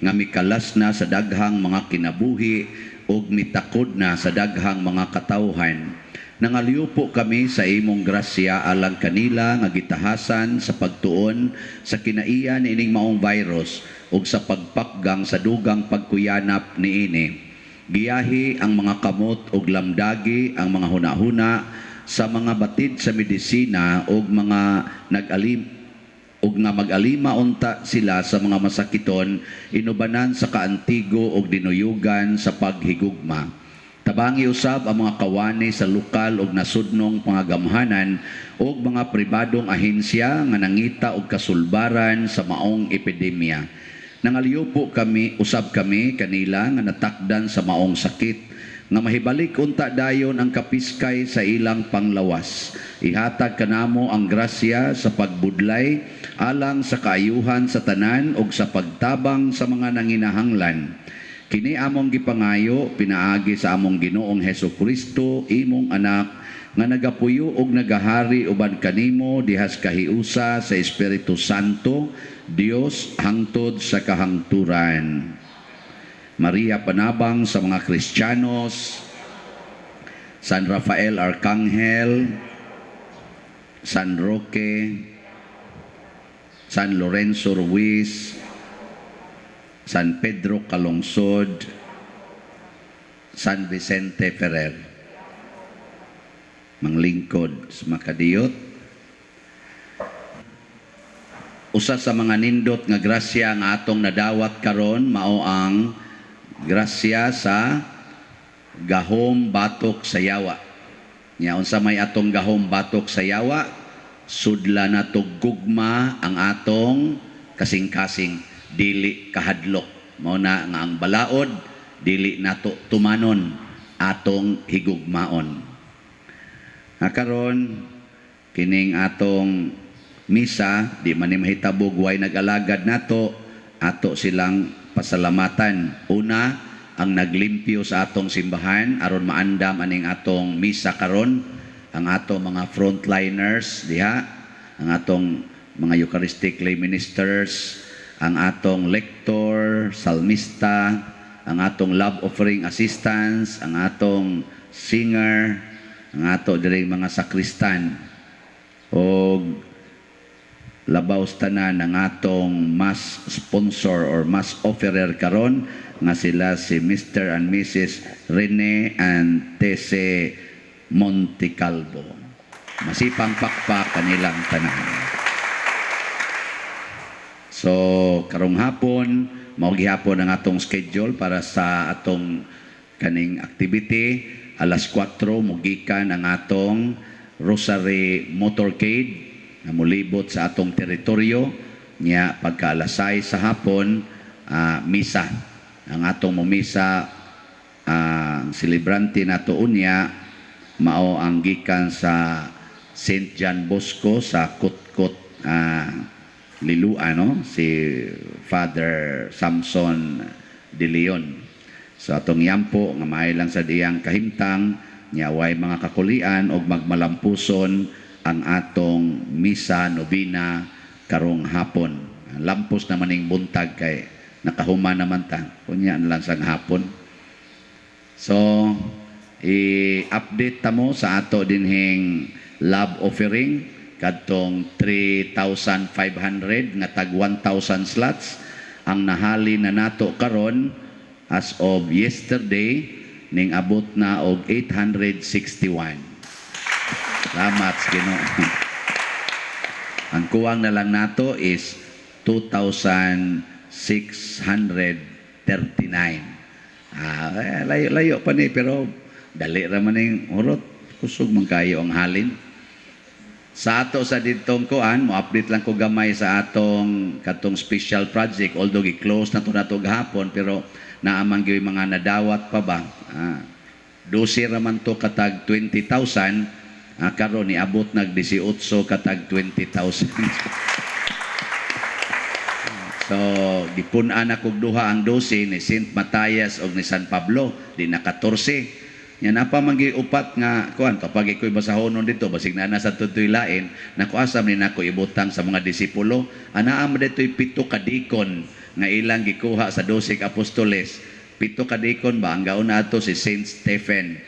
A: nga mikalas na sa daghang mga kinabuhi ug mitakod na sa daghang mga katawhan. Nangaliupo kami sa imong grasya alang kanila nga gitahasan sa pagtuon sa kinaiya niining maong virus ug sa pagpakgang sa dugang pagkuyanap niini. Giyahi ang mga kamot ug lamdagi ang mga hunahuna sa mga batid sa medisina ug mga nag-alim ug nga mag-alima unta sila sa mga masakiton inubanan sa kaantigo ug dinuyugan sa paghigugma. Tabangi usab ang mga kawani sa lokal ug nasudnong pangagamhanan ug mga pribadong ahensya nga nangita og kasulbaran sa maong epidemya. Nangaliupo kami usab kami kanila nga natakdan sa maong sakit nga mahibalik unta dayon ang kapiskay sa ilang panglawas. Ihatag kanamo ang grasya sa pagbudlay alang sa kaayuhan sa tanan ug sa pagtabang sa mga nanginahanglan. Kini among gipangayo pinaagi sa among Ginoong Hesus Kristo, imong anak, nga nagapuyo og nagahari uban kanimo dihas kahiusa sa Espiritu Santo, Dios hangtod sa kahangturan. Maria panabang sa mga Kristiyanos, San Rafael Arcangel, San Roque, San Lorenzo Ruiz, San Pedro Calungsod, San Vicente Ferrer. Manglingkod sa makadiyot. Usa sa mga nindot nga grasya nga atong nadawat karon mao ang grasya sa gahom batok sa yawa. Nya unsa may atong gahom batok sa yawa? Sudla nato gugma ang atong kasing-kasing, dili kahadlok. Mao na nga ang balaod dili nato tumanon, atong higugmaon. Nga karon kining atong misa di man ni mahitabog way nag-alagad nato, ato silang pasalamatan. Una, ang naglimpyo sa atong simbahan aron maandam aning atong misa karon, ang atong mga frontliners diha, ang atong mga Eucharistic lay ministers, ang atong lector, salmista, ang atong love offering assistants, ang atong singer, ang ato diri mga sakristan, og labaw tanan ang atong mass sponsor or mass offerer karon nga sila si Mr. and Mrs. Rene and Tese Montecalvo. Masipang pakpak kanilang tanan. So karong hapon, mao gihapon ang atong schedule para sa atong kaning activity. Alas 4 mugikan ang atong Rosary Motorcade nga molibot sa atong teritoryo. Nya pagka alas 6 sa hapon, misa. Ang atong momisa, ang selebrante nato unya mao ang gikan sa Saint John Bosco sa Kutkot, Liloan, no? Si Father Samson de Leon. So atong yampo nga maay lang sa diyang kahimtang, nya way mga kakulian og magmalampuson ang atong misa novena karong hapon. Lampos naman ning buntag kay nakahuman naman ta. Unya lang sang hapon. So i-update ta mo sa ato dinhing love offering kadtong 3,500 nga tag 1,000 slots ang nahali na nato karon as of yesterday ning abot na og 861. Salamat sa Ginoo. Ang kuwang na lang nato is 2,639. Layo-layo pa ni pero dali ra man ning hurot, kusog man kayo ang halin. Sa ato sa ditong kuan, mo-update lang ko gamay sa atong katong special project, although gi-close na to nato gahapon pero naamang gyud mga nadawat pa ba. 12 raman to katag 20,000, karon niabot nag 18 katag 20,000. So, gipun-an akog duha ang 12 ni Saint Matthias og ni San Pablo, di na 14. Nya napa man gyud upat nga kuan kapag iko'y basahonon dito, basig na na sa tudtoy lain nako, asam ni nako ibutang sa mga disipulo. Anaa man dito'y pito ka deacon nga ilang gikuha sa 12 ka apostoles. Pito ka deacon ba ang gauna ato si Saint Stephen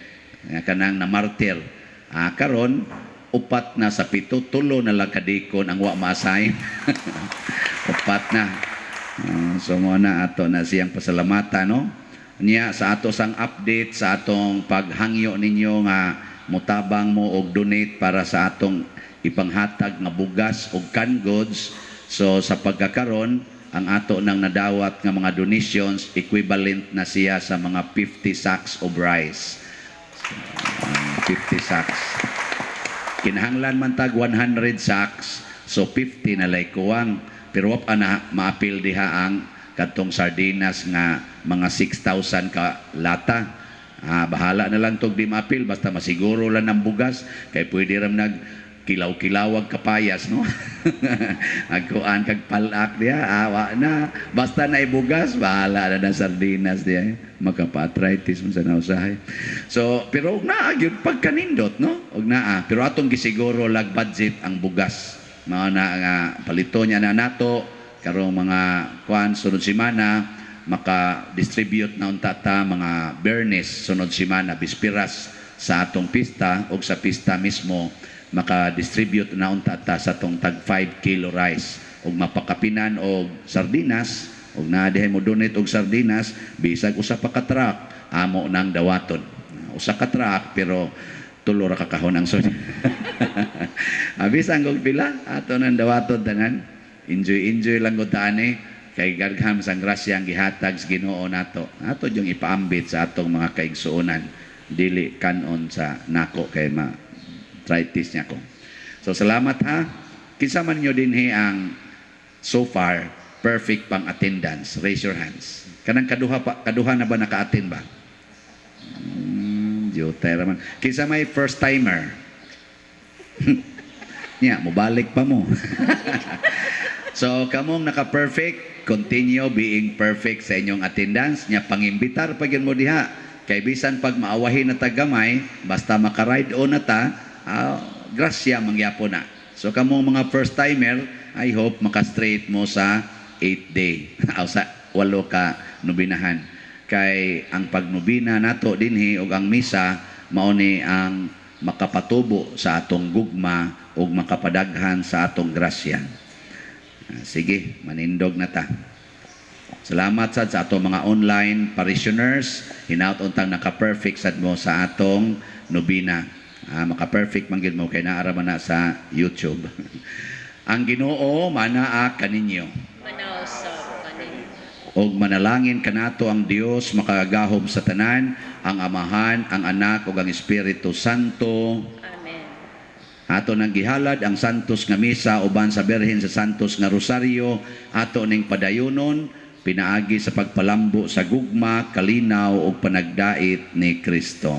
A: nga kanang na martyr. Karon upat na sa pito, tulo na lang ka deacon ang wa ma-assign. Upat na. So mo na ato na siyang pasalamatan, no? Niya sa ato sang update sa atong paghangyo ninyo nga mutabang mo og donate para sa atong ipanghatag nga bugas og canned goods. So sa pagkakaron, ang ato nang nadawat nga mga donations, equivalent na siya sa mga 50 sacks of rice. 50 sacks. Kinahanglan man tag 100 sacks, so 50 na lay kuwang. Pero wa pa na maapil diha ang kadtong sardinas nga mga 6,000 ka lata. Bahala na lang tog di maapil, basta masiguro lang ng bugas kay pwede ram nag kilaw-kilawag kapayas, no? Agkuan kag palak diha, awa na, basta na ibugas, bahala na ng sardinas diha. Makapa-arthritis man sa nausahay. So pero og naa gyud pagkanindot, no? Og naa, pero atong gisiguro lag budget ang bugas. Mao na nga palito niya na nato karong mga kuan sunod semana, maka-distribute na unta ta mga Bernes sunod semana, bispiras sa atong pista, og sa pista mismo maka-distribute na unta ta sa atong tag 5 kilo rice ug mapakapinan og sardinas. Og naa dihay mo donate og sardinas, bisag usa pa ka truck, amo nang dawaton. Usa ka truck pero tulo ra ka kahon ang sud. Bisan kog pila, ato nang dawaton tanan. Enjoy enjoy lang gud ta ani kay daghan sang grasya ang gihatag sa Ginoo nato. Ato yung ipaambit sa atong mga kaigsuonan, dili kanon sa nako kay ma arthritis niya ko. So salamat ha. Kinsa man nyo dinhi ang so far perfect pang attendance? Raise your hands. Kanang kaduha pa, kaduha na ba naka-attend ba? Jutay raman. Kinsa may first timer? Nya, mobalik pa mo. So kamong naka-perfect, continue being perfect sa inyong attendance. Nya pangimbitar pa gyud mo diha. Kay bisan pag maawahin na ta gamay, basta maka-ride on na ta, grasya mangyapon na. So kamong mga first timer, I hope maka-straight mo sa 8 day o sa walo ka nobinahan. Kay ang pagnobina nato dinhi ug ang misa mao ni ang makapatubo sa atong gugma ug makapadaghan sa atong grasya. Sige, manindog na ta. Salamat sad sa atong mga online parishioners. Hinaut untang naka-perfect sad mo sa atong nobina. Maka-perfect man gyud mo kay naa ra man na sa YouTube. Ang Ginoo manaa kaninyo.
B: Manausap kaninyo.
A: Og manalangin kanato ang Dios makagagahom sa tanan, ang Amahan, ang Anak ug ang Espiritu Santo.
B: Amen.
A: Ato nang gihalad ang Santos nga Misa uban sa Birhen sa Santos nga Rosario, ato ning padayonon pinaagi sa pagpalambo sa gugma, kalinaw ug panagdait ni Kristo.